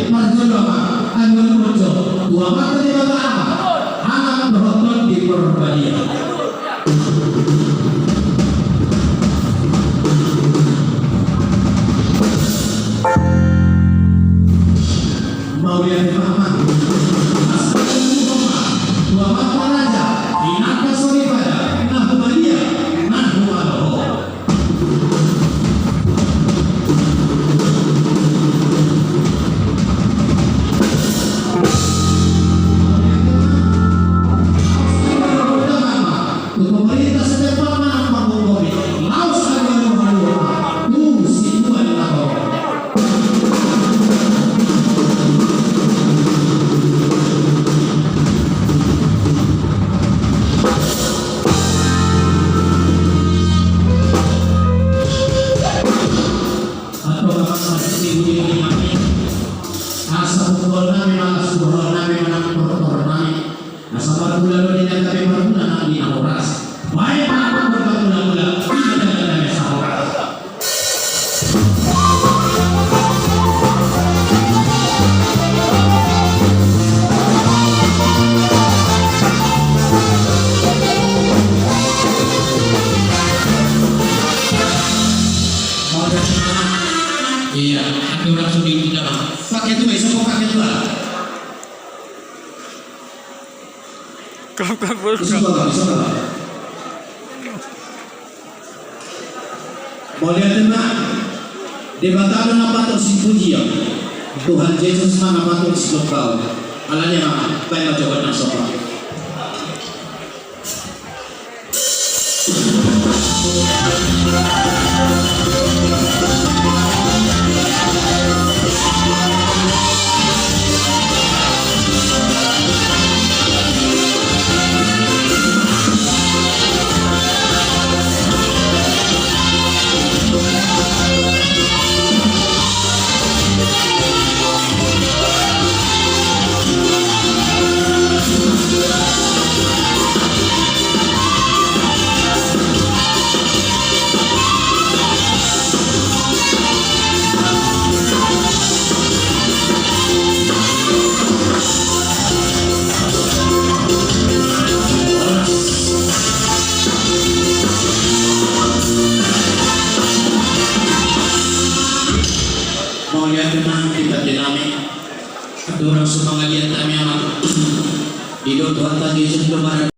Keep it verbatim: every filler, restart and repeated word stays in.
Parjolo ma, alualuhon jo tu Amanta Debata Ama, Anak dohot Tondi Porbadia. Mauliate ma. Asa tu Amanta Raja, inanta soripada, na humaliang, na humaloho. Antong amang marsibulibulinami, asa pungkaonnami ma las, buhaonnami ma nang tortornami, asa marmula do di na gabe marmula nang di na horas. Baen ma antong marmula-mula di na gabe sahoras. Iya, ate urang sude tu jama. Paketua, iso paketua. Isuk, isuk. Mauliate ma. Debata do na patut sipujion. Tuhan Jesus ma na patut silombahon. Alani i ma, baen ma jo na sopa. Mauliate ma di pande nami. Andorang so mangaliat hami, Amang, didok Tuhanta Jesus do mara